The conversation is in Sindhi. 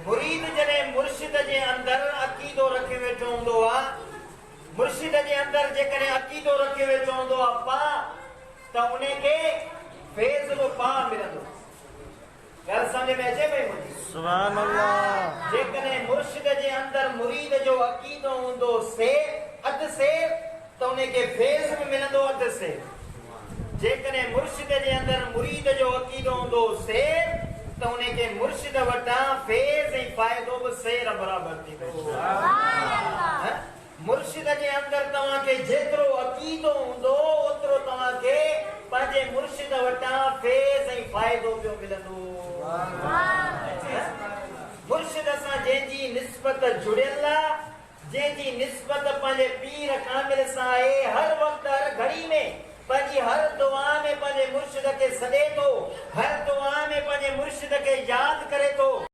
مريد جڏهن مرشد جي اندر عقيدو رکيو ويٺو هوندو آ، مرشد جي اندر جيڪڏهن عقيدو رکيو ويٺو هوندو آ پا ته انهي کي فيض به پا ملندو. ڳالهه سمجهه ۾ اچي پئي منهنجي؟ سبحان الله. جيڪڏهن مرشد جي اندر مريد جو عقيدو هوندو سير، اڌ سير، ته انهي کي فيض به ملندو اڌ سير. جيڪڏهن مرشد جي اندر مريد جو عقيدو هوندو سير ته انهي کي مرشد وٽان فيض ۽ فائدو به سير برابر ٿيندو. مرشد جي اندر توهان کي جيترو عقيدو هوندو اوترو توهان کي پنهنجي مرشد وٽان فيض ۽ فائدو پيو ملندو. مرشد سان جنهن جي نسبت جڙيل آ، جنهن جي نسبت پنهنجي پير ڪامل سان آهي، هر وقت هر گهڙي ۾ پنهنجي هر دعا ۾ پنهنجي مرشد کي سڏي ٿو، هر دعا ۾ پنهنجي مرشد کي ياد ڪري ٿو.